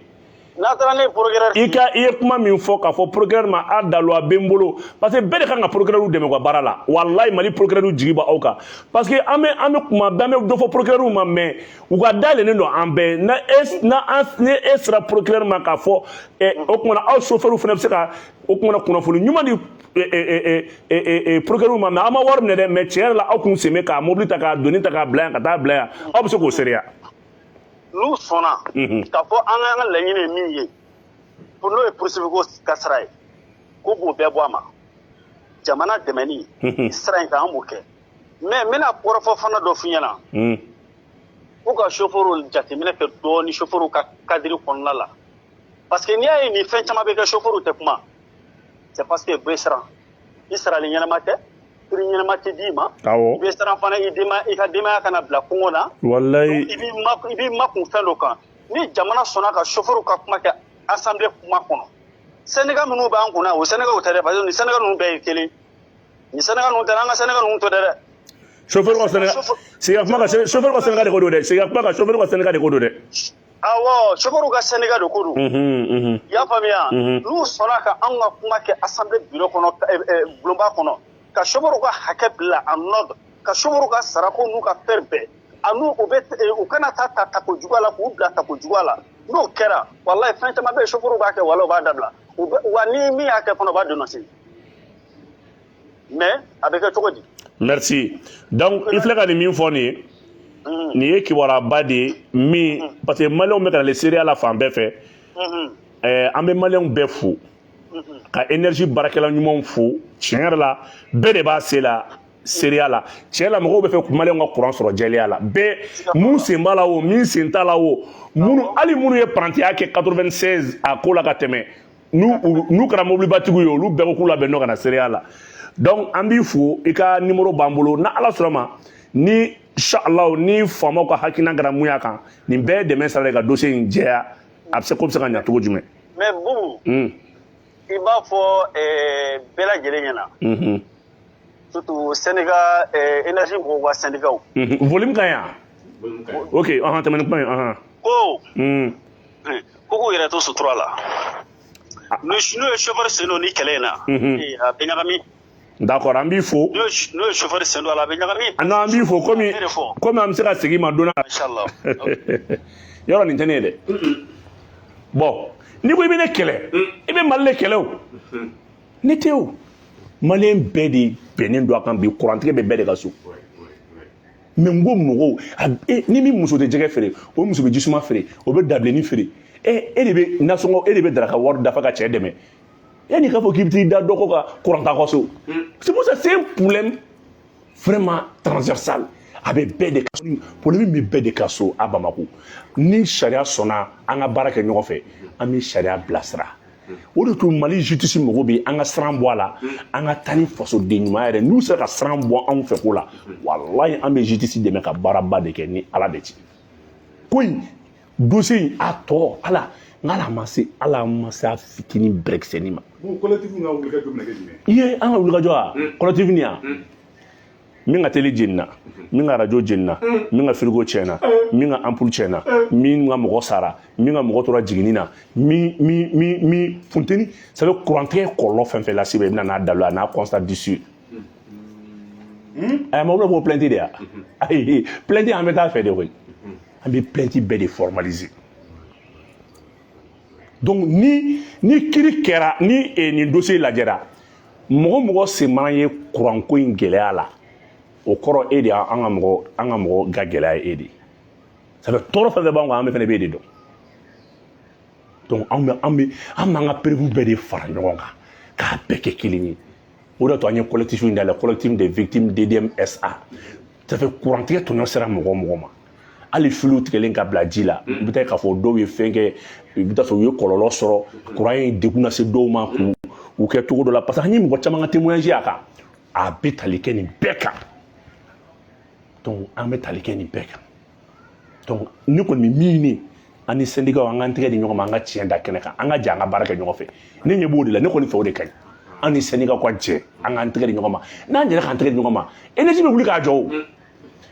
S4: N'a taara ne ye procureur
S1: i ka, i ye kuma min fɔ k'a fɔ procureur ma, a daluwa bɛ n bolo, parce que bɛɛ de kan ka procureur dɛmɛ u ka baara la. Walayi, Mali procureur jigi b'aw kan, parce que an bɛ kuma bɛɛ, an bɛ dɔ fɔ procureur ma, mais u ka dayɛlɛnnen don an bɛɛ. Na e na an ni e sera procureur ma k'a fɔ o kumana, aw chauffeur fana bɛ se ka o kumana kunnafoni ɲuman di procureur ma. Mais aw ma wari minɛ dɛ, mais tiɲɛ yɛrɛ la, aw kun sen bɛ k'a mobili ta, k'a doni ta, k'a bila yan, ka taa bila yan, aw bɛ se k'o seereya.
S4: N'u sɔnna k'a fɔ an ka laɲini ye min ye, n'o ye poursuivi ko ka sira ye, ko b'o bɛɛ bɔ a ma, jamana dɛmɛni sira in kan, an b'o kɛ. Mais n bɛna kɔrɔfɔ fana dɔ f'i ɲɛna. K'u ka chauffeur jateminɛ kɛ dɔɔni, chauffeur ka cadre kɔnɔna la, parce que n'i y'a ye nin fɛn caman bɛ kɛ, chauffeur tɛ kuma, c'est parce que bɛɛ siran. I sarali ɲɛnama tɛ, prix ɲɛnama tɛ d'i ma. I bɛ siran fana i denba, i ka denbaya kana bila kɔngɔ na. I b'i makun fɛn dɔ kan. Ni jamana sɔnna ka chauffeur ka kuma kɛ assemblée kuma kɔnɔ, syndicat minnu b'an kunna, o syndicat tɛ dɛ, parce que nin syndicat ninnu bɛɛ ye kelen. Nin syndicat ninnu tɛ, an ka syndicat ninnu tɛ dɛ.
S1: Chauffeur ka syndicat, sigi ka kuma kan, chauffeur ka syndicat de ko don dɛ. Sigi ka kuma kan, chauffeur ka syndicat de ko don dɛ.
S4: Awɔ, chauffeur ka syndicat de ko don. I y'a faamuya? N'u sɔnna ka anw ka kuma kɛ assemblée bureau kɔnɔ, bulonba kɔnɔ, ka chauffeur ka hakɛ bila en ordre, ka chauffeur ka sarako n'u ka fɛn bɛɛ, ani u bɛ u kana taa ta tako juguya la, k'u bila tako juguya la. N'o kɛra, walayi, fɛn caman bɛ yen chauffeur b'a kɛ, wala u b'a dabila. U bɛ wa, ni min y'a kɛ fana, u b'a dénoncer. Mais a bɛ kɛ cogo di?
S1: Merci. Donc i filɛ ka nin min fɔ nin ye, nin ye kibaruya de ye min, parce que maliyɛnw bɛ ka na seereya la fan bɛɛ fɛ. An bɛ maliyɛnw bɛɛ fo, ka énergie baarakɛla ɲumanw fo. Tiɲɛ yɛrɛ la, bɛɛ de b'a se la seereya la. Tiɲɛ la, mɔgɔw bɛ fɛ maliyɛnw ka courant sɔrɔ jɛlenya la. Bɛɛ mun sen b'a la o, min sen t'a la o, minnu, hali minnu ye parantiya kɛ 96 a ko la ka tɛmɛ, n'u kɛra mobilibatigiw ye, olu bɛɛ ko k'u labɛn n'o ka na seereya la. Donc an b'i fo, i ka numéro b'an bolo. Na Ala sɔrɔ ma, ni inshallah, ni faamaw ka hakilina kɛra mun y'a kan, nin bɛɛ ye dɛmɛ sira de ka dossier in jɛya, a bɛ se ko bɛ se ka ɲɛ cogo jumɛn?
S4: Mais Bubu, i b'a fɔ bɛɛ lajɛlen ɲɛna, surtout syndicat énergie mɔgɔw ka syndicat.
S1: Volume ka ɲi yan? Ok, ɔhɔn, tɛmɛ ni kuma ye, ɔhɔn.
S4: Ko k'u yɛrɛ to sutura la. N'u ye chauffeur sen don ni kɛlɛ in na, a bɛ ɲagami.
S1: D'accord, an b'i fo.
S4: N'o ye chauffeur sen don a la, a bɛ ɲagami.
S1: Non, an b'i fo komi komi an bɛ se ka segin i ma don na.
S4: Inchallah.
S1: Yɔrɔ nin tɛ ne ye dɛ. Bon, n'i ko i bɛ ne kɛlɛ, i bɛ Mali de kɛlɛ o. Ne tɛ o. Maliyɛn bɛɛ de bɛnnen don a kan bi, kurantigɛ bɛ bɛɛ de ka so. Mais n ko mɔgɔw, ni min muso tɛ jɛgɛ feere, o muso bɛ jisuma feere, o bɛ dabilenni feere. E de bɛ nasɔngɔ, e de bɛ daraka wari dafa ka cɛ dɛmɛ. Yanni k'a fɔ k'i bɛ t'i da dɔ kɔ ka kuran t'a ka so. C'est pour ça, c'est un problème vraiment transversal. A bɛ bɛɛ de ka problème bɛ bɛɛ de ka so a Bamako. Ni sariya sɔnna, an ka baara kɛ ɲɔgɔn fɛ, an bɛ sariya bilasira. O de to Mali justice mago bɛ an ka siran bɔ a la, an ka taa ni fasoden ɲuman yɛrɛ. N'u sera ka siran bɔ anw fɛ ko la, walayi, an bɛ justice dɛmɛ ka baaraba de kɛ ni Ala de cɛ. Ko in dossier in, a tɔ ala n k'ala ma se, ala ma se a fitinin bɛrɛkisɛnin ma.
S3: Bon, collectif ka wulikajɔ bɛna kɛ jumɛn?
S1: I ye an ka wulikajɔ a collectif nin yan, min ka télé jenina, min ka radio jenina, min ka frigo tiɲɛna, min ka ampoule tiɲɛna, min ka mɔgɔ sara, min ka mɔgɔ tora jiginni na, min funteni, ça veut courant tigɛ kɔlɔlɔ fɛn fɛn lase, i bɛ na n'a dalu a n'a constat d'issue. Ɛ, ma bɛ ko plainte de ya. Ayi, plainte, an bɛ taa fɛ de koyi. An bɛ plainte bɛɛ de formaliser. Donc ni kiiri kɛra, ni nin dossier lajɛra, mɔgɔ mɔgɔ sen mana ye kuranko in gɛlɛya la, o kɔrɔ e de y'an ka mɔgɔ, an ka mɔgɔ ka gɛlɛya ye e de ye. Ça fait tɔɔrɔ fɛn fɛn b'an kan, an bɛ fɛnɛ b'e de dɔn. Donc an bɛ an b'an ka preuve bɛɛ de fara ɲɔgɔn kan k'a bɛɛ kɛ kelen ye. O de y'a to an ye collectif in dayɛlɛ, Collectif des victimes d'EDM SA. Ça fait kurantigɛ tɔɲɔ sera mɔgɔ o mɔgɔ ma, hali filiw tigɛlen ka bila ji la, i bɛ taa k'a fɔ dɔw ye fɛn kɛ, i bɛ taa sɔrɔ u ye kɔlɔlɔ sɔrɔ, kuran ye degun lase dɔw ma k'u u kɛ cogo dɔ la, parce que an ye mɔgɔ caman ka témoignage a kan. A bɛ tali kɛ nin bɛɛ kan. Donc an bɛ tali kɛ nin bɛɛ kan. Donc ne kɔni bɛ min ɲini an ni syndicat, an k'an tɛgɛ di ɲɔgɔn ma, an ka tiɲɛ da kɛnɛ kan, an ka jɛ an ka baara kɛ ɲɔgɔn fɛ. Ne ɲɛ b'o de la. Ne kɔni fɛ, o de ka ɲi. An ni syndicat ka jɛ, an k'an tɛgɛ di ɲɔgɔn ma. N'an jɛra k'an tɛgɛ di ɲɔgɔn ma, énergie bɛ wuli k'a jɔ. O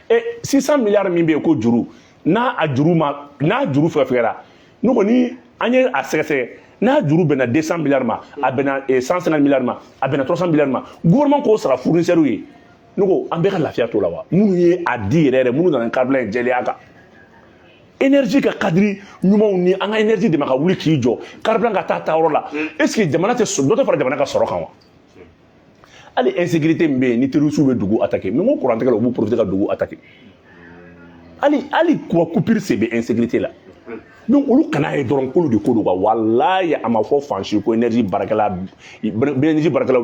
S1: e 600 milliards min bɛ yen ko juru, n'a a juru ma, n'a juru fɛgɛfɛgɛra, ne kɔni an ye a sɛgɛsɛgɛ, n'a juru bɛnna 200 milliards ma, a bɛnna 150 milliards ma, a bɛnna 300 milliards ma, gouvernement k'o sara fournisseurs ye. Ne ko an bɛɛ ka lafiya t'o la wa? Minnu ye a di yɛrɛ yɛrɛ, minnu nana ni carburant ye jɛlenya kan, énergie ka cadre ɲumanw ni an ka énergie dɛmɛ ka wuli k'i jɔ, carburant ka taa taayɔrɔ la, est ce que jamana tɛ dɔ tɛ fara jamana ka sɔrɔ kan wa? Hali insécurité min bɛ yen, ni terroristes bɛ dugu attaquer, mais n ko kurantigɛ la, u b'u profiter ka dugu attaquer. Hali coupure sen bɛ insécurité la. Donc olu kana ye dɔrɔn k'olu de ko don quoi. Walayi, a ma fɔ fan si ko énergie baarakɛlaw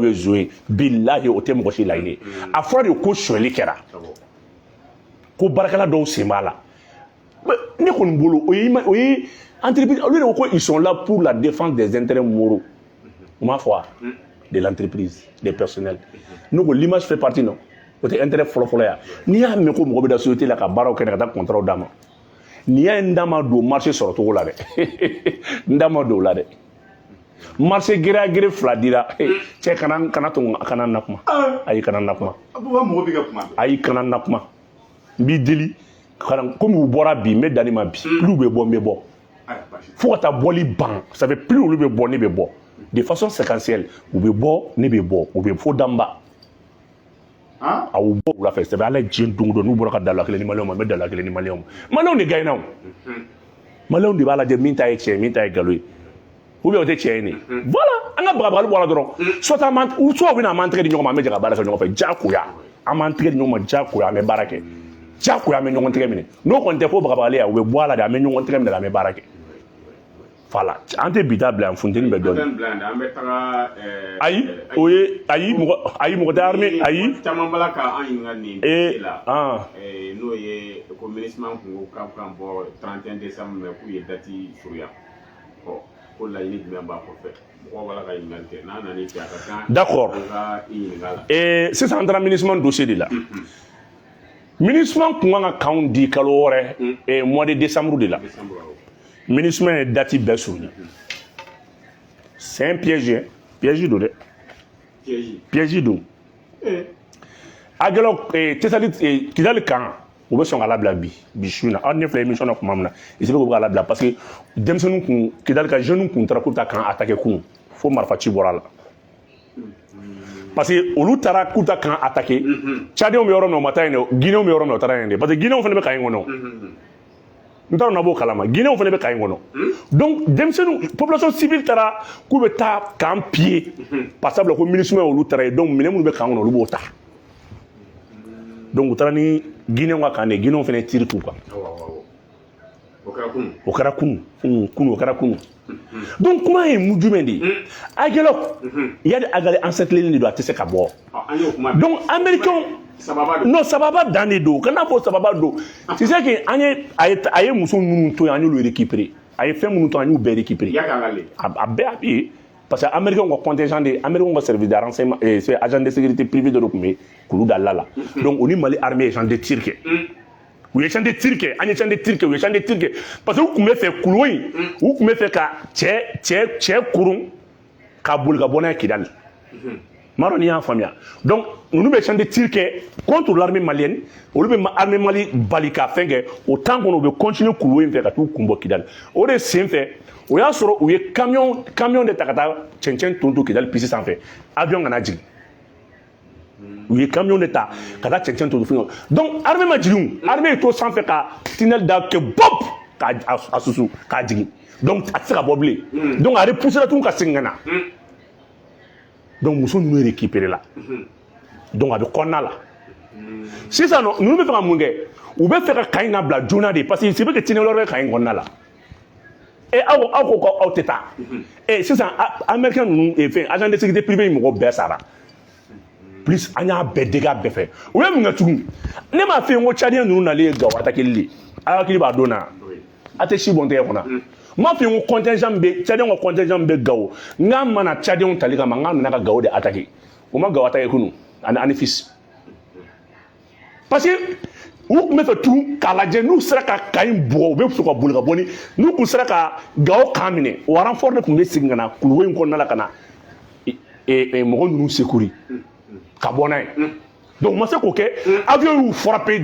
S1: ye zon ye. Bilahi, o tɛ mɔgɔ si laɲini ye. A fɔra de ko sonyɛli kɛra, ko baarakɛla dɔw sen b'a la. Ne kɔni bolo, o ye entreprise, olu de ko ils sont là pour la défense des intérêts moraux, u m'a fɔ wa, de l'entreprise, des personnels. Ne ko l'image fait partie, non? O tɛ intérêt fɔlɔ-fɔlɔ ya. N'i y'a mɛn ko mɔgɔ bɛ da société la ka baaraw kɛ, ka taa contrat d'a ma, n'i y'a ye, n da ma don marché sɔrɔ cogo la dɛ, n da ma don o la dɛ. Marché gré à gré fila dira cɛ, kana to, kana na kuma. Ayi, kana na kuma.
S3: Mɔgɔ b'i ka kuma.
S1: Ayi, kana na kuma, n b'i deli. Kana komi u bɔra bi, n bɛ danni ma bi, plus u bɛ bɔ, n bɛ bɔ fo ka taa bɔli ban. Ça fait plus olu bɛ bɔ, ne bɛ bɔ de façon séquentielle. U bɛ bɔ, ne bɛ bɔ, u bɛ fo danba a u bɔ wula fɛ. C'est ala ye diɲɛ don o don, n'u bɔra ka dala kelen ni maliyɛnw ma, n bɛ dala kelen ni maliyɛnw ma. Maliyɛnw de gagnera o. Maliyɛnw de b'a lajɛ min ta ye tiɲɛ, min ta ye nkalon ye, ou bien o tɛ tiɲɛ ye. Nin voilà, an ka bagabagali bɔra dɔrɔn, soit an b'an, soit u bɛna an b'an tɛgɛ di ɲɔgɔn ma, an bɛ jɛ ka baara kɛ ɲɔgɔn fɛ, diyagoya an b'an tɛgɛ di ɲɔgɔn ma, diyagoya an bɛ baara kɛ, diyagoya an bɛ ɲɔgɔn tɛgɛ minɛ. N'o kɔni tɛ fo bagabagali ya, u bɛ bɔ a la de. An bɛ ɲɔgɔn tɛgɛ minɛ, an bɛ baara kɛ. Voilà, an tɛ bi ta bila yan, funteni bɛ dɔɔnin.
S2: An bɛ taga.
S1: Ayi, o ye ayi, mɔgɔ, ayi, mɔgɔ tɛ armée, ayi.
S2: Caman b'a la ka an ɲininka nin dossier la. N'o ye ko MINUSMA kun ko k'a kan bɔ 31 décembre, mais k'u ye date surunya. Ɔ, ko laɲini jumɛn b'a kɔfɛ? Mɔgɔw b'a la ka ɲininkali kɛ. N'a nana i fɛ, a ka kan.
S1: D'accord.
S2: An ka i ɲininka la.
S1: Sisan an taara MINUSMA dossier de la. MINUSMA kun kan ka kanw di kalo wɛrɛ, mois de décembre de la.
S2: Décembre, awɔ.
S1: MINUSMA ye date bɛɛ surunya. C'est un piège, hein? Piège don dɛ.
S2: Piège.
S1: Piège don. Aguelhok, Tessalit, Kidali kan, u bɛ sɔn ka labila bi bi su in na. Aw ne filɛ émission na tuma min na, il se peut k'u bɛ ka labila, parce que denmisɛnninw kun, Kidali ka jeunes kun taara k'u bɛ taa kan attaquer kun, fo marifa ci bɔra a la, parce que olu taara k'u ta kan attaquer. Tchadiens bɛ yɔrɔ min na, u ma taa yen dɛ. Guinéens bɛ yɔrɔ min na, u taara yen de, parce que Guinéens fana bɛ camp in kɔnɔ. N t'a dɔn n'a b'o kalama, Guinéens fana bɛ camp in kɔnɔ. Donc denmisɛnninw, population civile taara k'u bɛ taa camp piller, par sabula ko MINUSMA olu taara yen. Donc minɛn minnu bɛ camp kɔnɔ, olu b'o ta. Donc u taara ni Guinéens ka camp de ye, Guinéens fana ye tir k'u kan.
S2: Awɔ awɔ. O kɛra kunun.
S1: O kɛra kunun kunun kunun, o kɛra kunun. Donc kuma ye mun jumɛn de ye? Aguelhok, Iyad Ag Ghali encerclé de don, a tɛ se ka bɔ.
S2: An y'o kuma.
S1: Donc américains
S2: Sababa don.
S1: Non, sababa dan de don, kana fɔ sababa don. C'est ça que an ye a ye muso minnu to yen, an y'olu récupérer. A ye fɛn minnu to, an y'u bɛɛ récupérer.
S2: Iyad Ag Ghali.
S1: A bɛɛ a bɛ yen, parce que américains ka contingent de, américains ka service de renseignement, c'est agent de sécurité privé dɔ de tun bɛ kulu da la. Donc o ni Mali armée ye échange de tir kɛ, u ye échange de tir kɛ, an ye échange de tir kɛ, u ye échange de tir kɛ, parce que u tun bɛ fɛ kulu in, u tun bɛ fɛ ka cɛ kurun ka boli ka bɔ n'a ye Kidali. M'a dɔn n'i y'a faamuya. Donc ninnu bɛ échange de tir kɛ contre l'armée malienne, olu bɛ armée Mali bali ka fɛn kɛ. O temps kɔnɔ, u bɛ continuer kulu in fɛ ka t'u kun bɔ Kidali. O de sen fɛ, o y'a sɔrɔ u ye camion de ta ka taa cɛncɛn ton to Kidali piste sanfɛ, avion kana jigin. U ye camion de ta ka taa cɛncɛn to fɛn. Donc armée ma jigin, armée ye to sanfɛ ka tunnel da kɛ bop, k'a a susu k'a jigin. Donc a tɛ se ka bɔ bilen. Donc a repoussé la tuguni ka segin ka na. Donc muso ninnu récupéré la. Donc a bɛ kɔnɔna la sisan nɔ. Ninnu bɛ fɛ ka mun kɛ? U bɛ fɛ ka camp in labila joona de, parce que c'est vrai que tunnel wɛrɛ bɛ camp in kɔnɔna la. E aw ko ko aw tɛ taa. E sisan, américain ninnu, fɛn, agent de sécurité privée in mɔgɔ bɛɛ sara, plus an y'a bɛɛ dégâts bɛɛ fɛ. U ye mun kɛ tugun? Ne m'a f'i ye n ko Tchadien ninnu nalen ye Gawo attaquer li, aw hakili b'a don na, a tɛ si bɔn tɛgɛ kɔnɔ. N m'a f'i ye n ko contingent bɛ Tchadien ka contingent bɛ Gawo, n k'a mana Tchadien tali kama, n k'a nana ka Gawo de attaquer. U ma Gawo attaquer kunun ani Anefis, parce que u tun bɛ fɛ tugun k'a lajɛ n'u sera ka camp in bugɔ, u bɛ sɔrɔ ka boli ka bɔ ni n'u kun sera ka Gawo camp minɛ, o renfort de tun bɛ segin ka na kuluwo in kɔnɔna la ka na mɔgɔ ninnu secourir ka bɔ n'a ye. Donc u ma se k'o kɛ. Avion y'u frappé,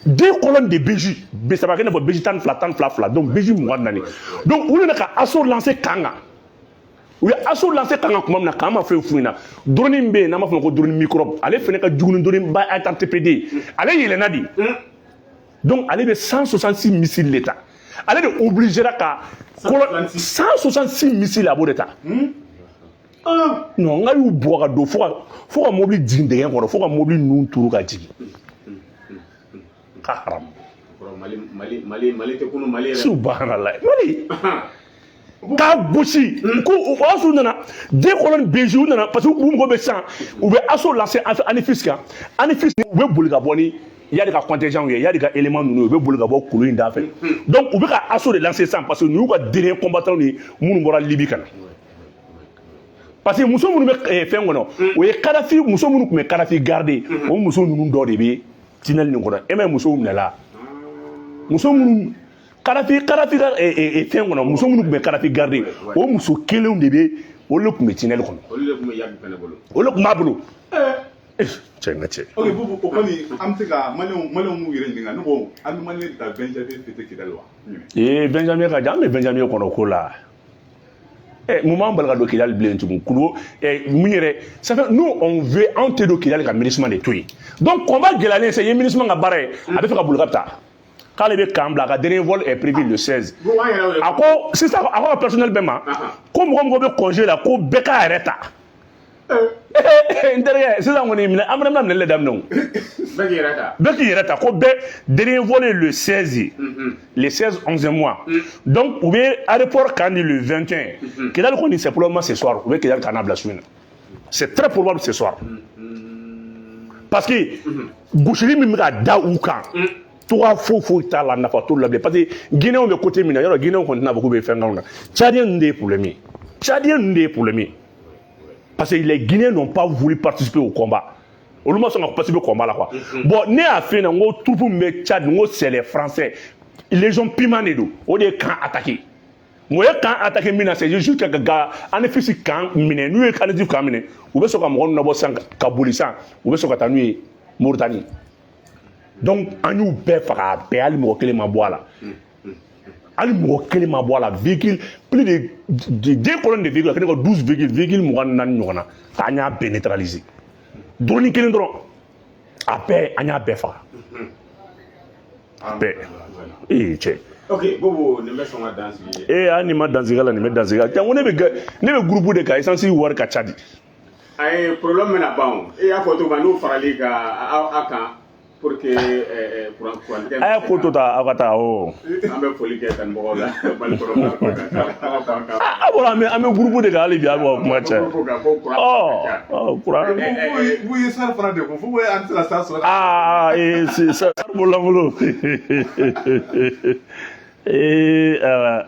S1: deux colonnes de BJ B saba kɛ, i n'a fɔ BJ 12, 12 fila, donc BJ 24. Donc u nana ka assaut lancer camp kan. U ye assaut lancer camp kan tuma min na, camp ma foyi f'u ɲɛna. Drone min bɛ yen n'an b'a fɔ o ma ko drone microbe, ale fana ka jugu ni drone Bayraktar TB2 ye. Ale yɛlɛnna de, donc ale bɛ 166 missiles de ta. Ale de obligera ka 166 missiles, a b'o de ta. Non, n ka y'u bugɔ ka don fo ka mobili jigin dingɛ kɔnɔ, fo ka mobili ninnu turu ka jigin ka haram.
S2: Mali, Mali, Mali, Mali tɛ kunu Mali yɛrɛ.
S1: Subhanallah, Mali k'a gosi ko o y'a sɔrɔ u nana deux colonnes BG. U nana parce que u mɔgɔ bɛ sisan, u bɛ assaut lancer Anefis kan. Anefis, u bɛ boli ka bɔ ni Iyad ka contingent ye, Iyad ka élément ninnu, u bɛ boli ka bɔ kulu in da fɛ. Donc u bɛ ka assaut de lancer sisan, parce que ninnu y'u ka dernier combattant ye minnu bɔra Libi ka na, parce que muso minnu bɛ fɛn kɔnɔ, o ye Kadafi muso minnu tun bɛ Kadafi garder, o muso ninnu dɔ de bɛ tunnel nin kɔnɔ. E ma ye musow minɛla, muso minnu Kadafi ka fɛn kɔnɔ, muso minnu tun bɛ Kadafi garder, o muso kelenw de bɛ, olu de tun bɛ tunnel kɔnɔ.
S2: Olu de tun bɛ Iyad fɛnɛ bolo.
S1: Olu de tun b'a bolo. Cɛ, n ka cɛ.
S3: Ok Boubou, o kɔni an bɛ se ka maliyɛnw m'u yɛrɛ ɲininka. Ne ko an bɛ maliyɛn ta 20 janvier fêter Kidali wa?
S1: Ee, 20 janvier ka jan, an bɛ 20 janvier kɔnɔ ko la. Mun b'an bali ka don Kidali bilen tugun? Kulu mun yɛrɛ, ça fait nous on veut, anw tɛ don Kidali ka MINUSMA de to yen. Donc combat gɛlɛyalen sisan, i ye MINUSMA ka baara ye, a bɛ fɛ ka boli ka taa k'ale bɛ camp bila, a ka dernier vol est prévu le 16. A ko sisan, a ko ka personnel bɛɛ ma ko mɔgɔ mɔgɔ bɛ congé la, ko bɛɛ k'a yɛrɛ ta. N terikɛ, sisan kɔni minɛ, an fana bɛna minɛli de daminɛ o.
S2: Bɛɛ k'i yɛrɛ ta.
S1: Bɛɛ k'i yɛrɛ ta, ko bɛɛ dernier vol est le 16, le 16 11 mois. Donc u bɛ aéroport kan di le 21. Kidali kɔni, c'est probablement ce soir u bɛ Kidali kan bila su in na. C'est très probable ce soir, parce que gosili min bɛ ka da u kan, togoya foyi foyi t'a la, nafa t'olu la bilen, parce que Guinéenw bɛ côté min na, yɔrɔ Guinéenw kɔni tɛna fɔ k'u bɛ fɛn k'anw na. Tchadien ninnu de ye problème ye, Tchadien ninnu de ye problème ye, parce que les Guinéens n'ont pas voulu participer au combat. Olu ma sɔn ka participer au combat la quoi. Bon, ne y'a f'i ɲɛna n ko troupe min bɛ Tchad, n ko c'est les Français, Légion Puma de don, o de ye camp attaqué. O ye camp attaqué min na, c'est juste ka Anefis camp minɛ. N'u ye Anefis camp minɛ, u bɛ sɔrɔ ka mɔgɔ ninnu labɔ sisan ka boli sisan, u bɛ sɔrɔ ka taa n'u ye Mauritanie. Donc an y'u bɛɛ faga, a bɛɛ, hali mɔgɔ kelen ma bɔ a la, hali mɔgɔ kelen ma bɔ a la. Véhicule, plus de deux colonnes de véhicules, a kɛlen ka 12 véhicules, véhicule 24 ɲɔgɔn na, k'an y'a bɛɛ neutraliser. Drone kelen dɔrɔn, a bɛɛ, an y'a bɛɛ faga, a bɛɛ. Ee cɛ.
S2: Ok Bobo, nin bɛ sɔn ka dan sigi.
S1: Ee, hali ni ma dansigi la, nin bɛ dansigi la. Ko ne bɛ groupe de kan, essence wari ka ca di.
S2: Ayi, problème bɛna ban o. E y'a fɔ cogo min n'u farali ka a kan pour que courant tigɛ.
S1: A y'a ko to ta, aw ka taa o.
S2: An bɛ foli kɛ kanubagaw la Mali kɔnɔ.
S1: A bɔra, an bɛ groupe de kan hali bi, a bɛ ka kuma caya. Ɔ ɔ, courant.
S3: B'u ye sari fana de ko fo an tɛ se ka sari sɔrɔ.
S1: Aa ee, sari bolo lankolon. Ee ala.